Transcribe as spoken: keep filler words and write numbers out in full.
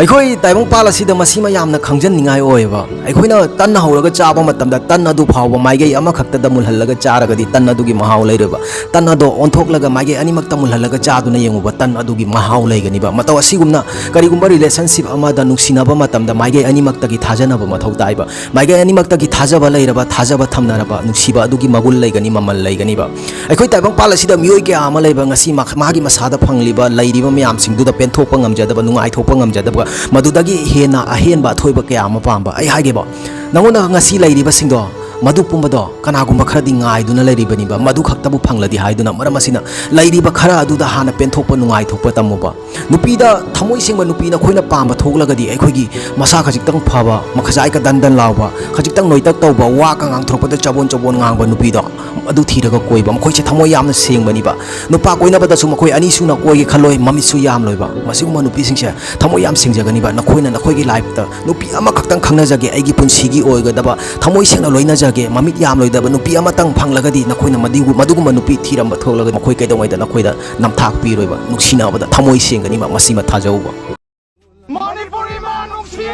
ꯑꯩꯈꯣꯏ ꯇꯥꯏꯕꯪꯄꯥꯜ ꯑꯁꯤꯗ ꯃꯁꯤꯃ ꯌꯥꯝꯅ ꯈꯪꯖꯅꯤꯡꯉꯥꯏ ꯑꯣꯏꯌꯦꯕ꯫ ꯑꯩꯈꯣꯏꯅ ꯇꯟ ꯍꯧꯔꯒ ꯆꯥꯕ ꯃꯇꯝꯗ ꯇꯟ ꯑꯗꯨ ꯐꯥꯎꯕ ꯃꯥꯏꯀꯩ ꯑꯃꯈꯛꯇꯗ ꯃꯨꯜꯍꯜꯂꯒ ꯆꯥꯔꯒꯗꯤ ꯇꯟ ꯑꯗꯨꯒꯤ ꯃꯍꯥꯎ ꯂꯩꯔꯣꯏꯕ꯫ ꯇꯟ ꯑꯗꯣ ꯑꯣꯟꯊꯣꯛꯂꯒ ꯃꯥꯏꯀꯩ ꯑꯅꯤꯃꯛꯇ ꯃꯨꯜꯍꯜꯂꯒ ꯆꯥꯗꯨꯅ ꯌꯦꯡꯉꯨꯕ, ꯇꯟ ꯑꯗꯨꯒꯤ ꯃꯍꯥꯎ ꯂꯩꯒꯅꯤꯕ꯫ ꯃꯇꯧ ꯑꯁꯤꯒꯨꯝꯅ ꯀꯔꯤꯒꯨꯝꯕ relationship ꯑꯃꯗ ꯅꯨꯡꯁꯤꯅꯕ ꯃꯇꯝꯗ ꯃꯥꯏꯀꯩ ꯑꯅꯤꯃꯛꯇꯒꯤ ꯊꯥꯖꯅꯕ ꯃꯊꯧ ꯇꯥꯏꯕ꯫ ꯃꯥꯏꯀꯩ ꯑꯅꯤꯃꯛꯇꯒꯤ ꯊꯥꯖꯕ ꯂꯩꯔꯕ, ꯊꯥꯖꯕ ꯊꯝꯅꯔꯕ ꯅꯨꯡꯁꯤꯕ ꯑꯗꯨꯒꯤ ꯃꯒꯨꯟ ꯂꯩꯒꯅꯤ, ꯃꯃꯜ ꯂꯩꯒꯅꯤꯕ꯫ ꯑꯩꯈꯣꯏ ꯇꯥꯏꯕꯪꯄꯥꯜ ꯑꯁꯤꯗ ꯃꯤꯑꯣꯏ ꯀꯌꯥ ꯑꯃ ꯂꯩꯕ, ꯉꯁꯤ ꯃꯥ-, ꯃꯥꯒꯤ ꯃꯁꯥꯗ ꯐꯪꯂꯤꯕ, ꯂꯩꯔꯤꯕ ꯃꯌꯥꯝꯁꯤꯡꯗꯨꯗ ꯄꯦꯟꯊꯣꯛꯄ ꯉꯝꯖꯗꯕ, ꯅꯨꯡꯉꯥꯏꯊꯣꯛꯄ ꯉꯝꯖꯗꯕ, ꯃꯗꯨꯗꯒꯤ ꯍꯦꯟꯅ ꯑꯍꯦꯟꯕ ꯑꯊꯣꯏꯕ ꯀꯌꯥ ꯑꯃ ꯄꯥꯝꯕ꯫ ꯑꯩ ꯍꯥꯏꯒꯦꯕ, ꯅꯉꯣꯟꯗ ꯉꯁꯤ ꯂꯩꯔꯤꯕꯁꯤꯡꯗꯣ, ꯃꯗꯨ ꯄꯨꯝꯕꯗꯣ ꯀꯅꯥꯒꯨꯝꯕ ꯈꯔꯗꯤ ꯉꯥꯏꯗꯨꯅ ꯂꯩꯔꯤꯕꯅꯤꯕ, ꯃꯗꯨ ꯈꯛꯇꯕꯨ ꯐꯪꯂꯗꯤ ꯍꯥꯏꯗꯨꯅ꯫ ꯃꯔꯝ ꯑꯁꯤꯅ, ꯂꯩꯔꯤꯕ ꯈꯔ ꯑꯗꯨꯗ ꯍꯥꯟꯅ ꯄꯦꯟꯊꯣꯛꯄ, ꯅꯨꯡꯉꯥꯏꯊꯣꯛꯄ ꯇꯝꯃꯨꯕ꯫ ꯅꯨꯄꯤꯗ ꯊꯃꯣꯏ ꯁꯦꯡꯕ ꯅꯨꯄꯤ ꯅꯈꯣꯏꯅ ꯄꯥꯝꯕ ꯊꯣꯛꯂꯒꯗꯤ, ꯑꯩꯈꯣꯏꯒꯤ ꯃꯁꯥ ꯈꯖꯤꯛꯇꯪ ꯐꯕ, ꯃꯈꯖꯥꯏ ꯀ ꯗꯟ ꯗꯟ ꯂꯥꯎꯕ, ꯈꯖꯤꯛꯇꯪ ꯅꯣꯏꯇꯛ ꯇꯧꯕ, ꯋꯥ ꯀ ꯉꯥꯡꯊꯣꯔꯛꯄꯗ ꯆꯕꯣꯟ ꯆꯕꯣꯟ ꯉꯥꯡꯕ ꯅꯨꯄꯤꯗꯣ, ꯑꯗꯨ ꯊꯤꯔꯒ ꯀꯣꯏꯕ꯫ ꯃꯈꯣꯏꯁꯦ ꯊꯃꯣꯏ ꯌꯥꯝꯅ ꯁꯦꯡꯕꯅꯤꯕ꯫ ꯅꯨꯄꯥ ꯀꯣꯏꯅꯕꯗꯁꯨ ꯃꯈꯣꯏ ꯑꯅꯤ ꯁꯨꯅ ꯀꯣꯏꯒꯦ ꯈꯜꯂꯣꯏ, ꯃꯃꯤꯠꯁꯨ ꯌꯥꯝꯂꯣꯏꯕ꯫ ꯃꯁꯤꯒꯨꯝꯕ ꯅꯨꯄꯤꯁꯤꯡꯁꯦ ꯊꯃꯣꯏ ꯌꯥꯝ ꯁꯦꯡꯖꯒꯅꯤꯕ꯫ ꯅꯈꯣꯏꯅ ꯅꯈꯣꯏꯒꯤ ꯂꯥꯏꯐꯇ ꯅꯨꯄꯤ ꯑꯃꯈꯛꯇꯪ ꯈꯪꯅꯖꯒꯦ, ꯑꯩꯒꯤ ꯄꯨꯟꯁꯤꯒꯤ ꯑꯣꯏꯒꯗꯕ, ꯊꯃꯣꯏ ꯁꯦꯡꯅ ꯂꯣꯏꯅꯖꯒꯦ, ꯃꯃꯤꯠ ꯌꯥꯝꯂꯣꯏꯗꯕ ꯅꯨꯄꯤ ꯑꯃꯇꯪ ꯐꯪꯂꯒꯗꯤ, ꯅꯈꯣꯏꯅ ꯃꯗꯨ-, ꯃꯗꯨꯒꯨꯝꯕ ꯅꯨꯄꯤ ꯊꯤꯔꯝꯕ ꯊꯣꯛꯂꯒꯗꯤ, ꯃꯈꯣꯏ ꯀꯩꯗꯧꯉꯩꯗ ꯅꯈꯣꯏꯗ ꯅꯝꯊꯥꯛ ꯄꯤꯔꯣꯏꯕ꯫ ꯅꯨꯡꯁꯤꯅꯕꯗ ꯊꯃꯣꯏ ꯁꯦꯡꯒꯅꯤꯕ, ꯃꯁꯤꯃ ꯊꯥꯖꯧꯕ꯫ ꯃꯅꯤꯄꯨꯔ ꯏꯃꯥ ꯅꯨꯡꯁꯤ꯫